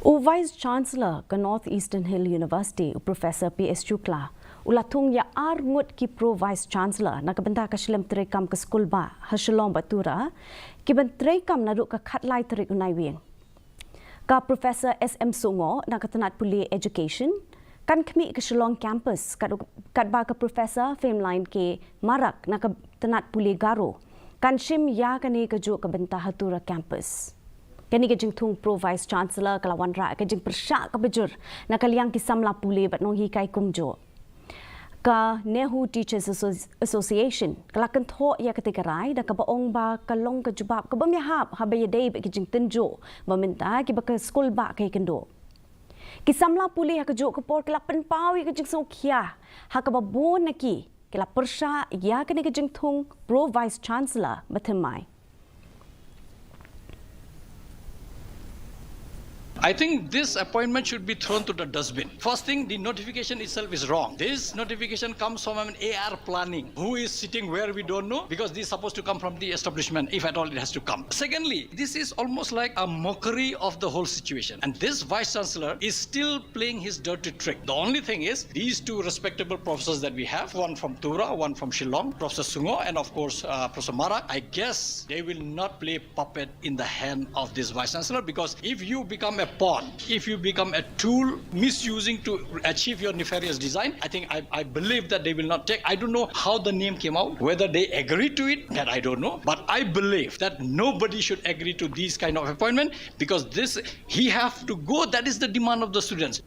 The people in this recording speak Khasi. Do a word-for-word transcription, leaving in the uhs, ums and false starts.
U Vice Chancellor ka North Eastern Hill University, u Professor P S Shukla, u la thung ïa ar ngut ki Pro Vice Chancellor na ka bynta ka shlem treikam ka skulbah ha Shillong bad Tura, ki ban treikam naduh ka khatlai tarik u Naiwieng. Ka Professor S M Sungoh na ka tnat pule Education kan khmih ka Shillong campus kat, katba ka Professor Femline K Marak na ka tnat pule Garo kan shim ïa kane kajuh ka bynta ha Tura campus. Kane ka jingthung Pro Vice Chancellor ka la wanrah ka jingpyrshah kaba jur na ka liang ki samla pule bad nonghikai kumjuh. Ka NEHU Teachers Associ-, Association ka la kynthoh ïa katei ka rai da kaba ong ba ka long ka jubab kaba ym ïahap haba ïadei bad ki jingtynjuh ba mynta kiba ka skulbah ka ïakynduh. Ki samla pule ha kajuh ka por ki la pynpaw ïa ka jingsngewkhia ha kaba bun na ki ki la pyrshah ïa kane ka jingthung Pro Vice Chancellor ba thymmai. I think this appointment should be thrown to the dustbin. First thing, the notification itself is wrong. This notification comes from an A R planning who is sitting where we don't know, because this is supposed to come from the establishment if at all it has to come. Secondly, this is almost like a mockery of the whole situation. And this vice chancellor is still playing his dirty trick. The only thing is, these two respectable professors that we have, one from Tura, one from Shillong, Professor Sungoh, and of course, uh, Professor Marak, I guess they will not play puppet in the hand of this vice chancellor, because if you become a pawn, if you become a tool misusing to achieve your nefarious design, I think I, I believe that they will not take. I don't know how the name came out, whether they agreed to it, that I don't know. But I believe that nobody should agree to these kind of appointment, because this, he have to go. That is the demand of the students.